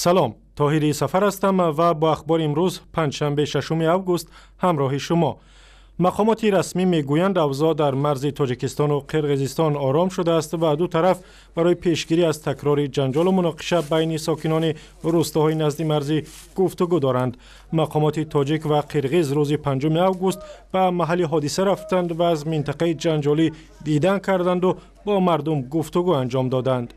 Салом, Тоҳири Сафар ҳастам ва бо ахбори имрӯз, панҷшанбе, 6 август, ҳамроҳи шумо. Мақомоти расмӣ мегӯянд, авзоъ дар марзи Тоҷикистону Қирғизистон ором шудааст ва ду тараф барои пешгирӣ аз такрори ҷанҷолу муноқиша байни сокинони рӯстоҳои назди марзӣ гуфтугӯ доранд. Мақомоти тоҷик ва қирғиз рӯзи 5 август ба маҳалли ҳодиса рафтанд ва аз минтақаи ҷанҷолӣ дидан карданду бо мардум гуфтугӯ анҷом доданд.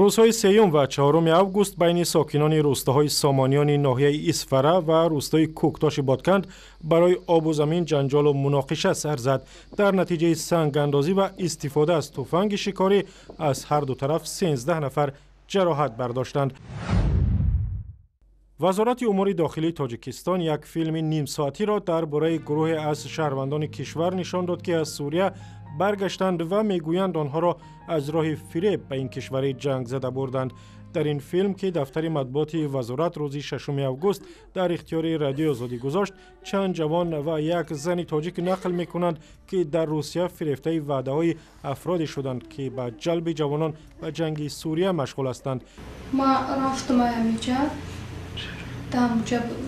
Рӯзҳои 3 ва 4 август байни сокинони рӯстоҳои Сомониёни ноҳияи Исфара ва рӯстои Кӯктоши Бодканд барои обу замин ҷанҷолу муноқиша сар зад. Дар натиҷаи сангандозӣ ва истифода аз туфанги шикорӣ аз ҳар ду тараф 13 нафар ҷароҳат бардоштанд. Вазорати умури дохилии Тоҷикистон як филми нимсоатиро дар бораи гурӯҳе аз шаҳрвандони кишвар нишон дод, ки аз Сурия баргаштанд ва мегӯянд, онҳоро аз роҳи фиреб ба ин кишвари ҷангзада бурданд. Дар ин филм, ки дафтари матбуоти вазорат рӯзи 6 август дар ихтиёри Радиои Озодӣ гузошт, чанд ҷавон ва як зани тоҷик нақл мекунанд, ки дар Русия фирефтаи ваъдаҳои афроде шуданд, ки ба ҷалби ҷавонон ба ҷанги Сурия машғул ҳастанд. Ма рафтум ҳамиҷа, дар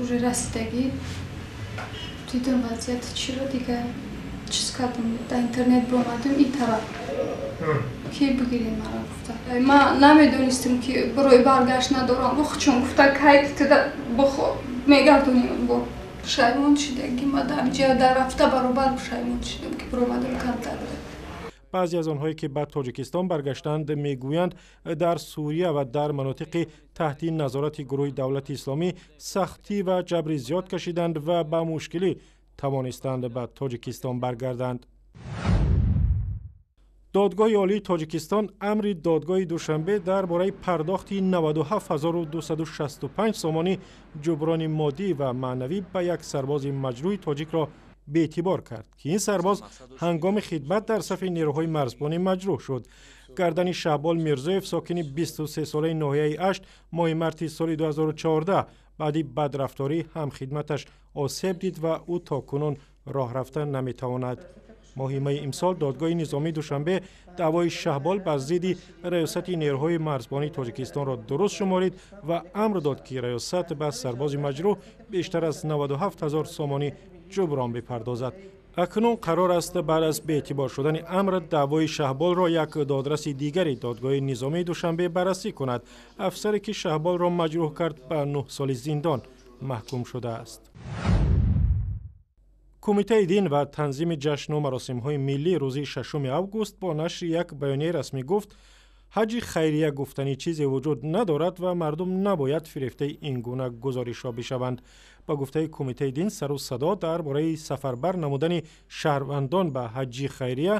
уже расидагӣ дидум вазъияти чиро, дига чиз кардам, дар интернет биромадем, ин тараф ки бигирем мара гуфта. Ма намедонистем, ки барои баргашт надорам. Чун гуфта, кай туда мегардонем, бо пушаймон шидагӣ. Ма дар ҷа дар рафта баробар пушаймон шидам, ки биромадам камтар. Баъзе аз онҳое, ки ба Тоҷикистон баргаштанд, мегӯянд, дар Сурия ва дар манотиқи таҳти назорати гурӯҳи Давлати Исломӣ сахтӣ ва ҷабри зиёд кашиданд ва ба мушкилӣ тавонистанд ба Тоҷикистон баргарданд. Додгоҳи Олии Тоҷикистон амри додгоҳи Душанбе дар бораи пардохти 97 265 сомонӣ ҷуброни моддӣ ва маънавӣ ба як сарбози маҷрӯҳи тоҷикро беэътибор кард, ки ин сарбоз ҳангоми хидмат дар сафи нерӯҳои марзбонӣ маҷрӯҳ шуд. Гардани Шаҳбол Мирзоев, сокини 23-солаи ноҳияи Ашт, моҳи марти соли 2014 баъди бадрафторӣ ҳамхидматаш осеб дид ва ӯ то кунун роҳ рафта наметавонад. Моҳи майи имсол додгоҳи низомии Душанбе даъвои Шаҳбол бар зидди Раёсати нерӯҳои марзбонии Тоҷикистонро дуруст шуморид ва амр дод, ки раёсат ба сарбози маҷрӯҳ бештар аз 97 ҳазор сомонӣ ҷуброн бипардозад. Акнун қарор аст, баъд аз беэътибор шудани амр, даъвои Шаҳболро як додраси дигари додгоҳи низомии Душанбе баррасӣ кунад. Афсаре, ки Шаҳболро маҷрӯҳ кард, ба 9 соли зиндон маҳкум шудааст. Кумитаи дин ва танзими ҷашну маросимҳои миллӣ рӯзи 6 август бо нашри як баёнияи расмӣ гуфт, ҳаҷи хайрия гуфтани чизе вуҷуд надорад ва мардум набояд фирефтаи ин гуна гузоришҳо бишаванд. Ба гуфтаи кумитаи дин, сару садо дар бораи сафарбар намудани шаҳрвандон ба ҳаҷи хайрия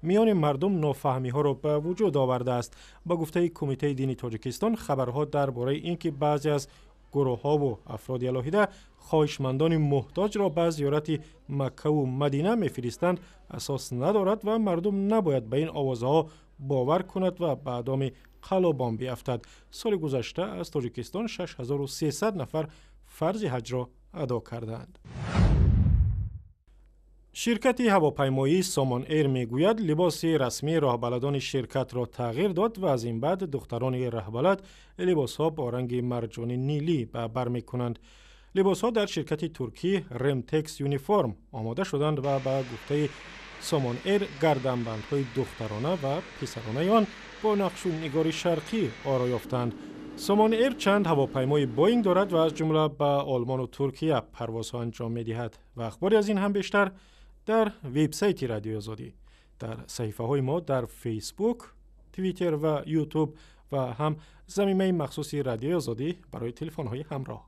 миёни мардум нофаҳмиҳоро ба вуҷуд овардааст. Ба гуфтаи Кумитаи дини Тоҷикистон, хабарҳо дар бораи ин ки баъзе аз гурӯҳҳову афроди алоҳида хоҳишмандони муҳтоҷро ба зиёрати Маккаву Мадина мефиристанд, асос надорад ва мардум набояд ба ин овозаҳо бовар кунад ва ба доми қаллобон биафтад. Соли гузашта аз Тоҷикистон 6300 нафар фарзи ҳаҷро адо кардаанд. Ширкати ҳавопаймоии Сомон Эйр мегӯяд, либоси расмии роҳбаладони ширкатро тағйир дод ва аз ин баъд духтарони раҳбалад либосҳо бо ранги марҷони нилӣ ба бар мекунанд. Либосҳо дар ширкати туркӣ Ремтекс Юниформ омода шуданд ва ба гуфтаи Сомон Эйр, гарданбандҳои духтарона ва писаронаи он бо нақшу нигори шарқӣ оро ёфтанд. Сомон Эйр чанд ҳавопаймои Боинг дорад ва аз ҷумла ба Олмону Туркия парвозҳо анҷом медиҳад. Ва ахбори аз ин ҳам бештар дар вебсайти Радиои Озодӣ, дар саҳифаҳои мо дар Фейсбук, Твиттер ва Ютуб ва ҳам замимаи махсуси Радиои Озодӣ барои телефонҳои ҳамроҳ.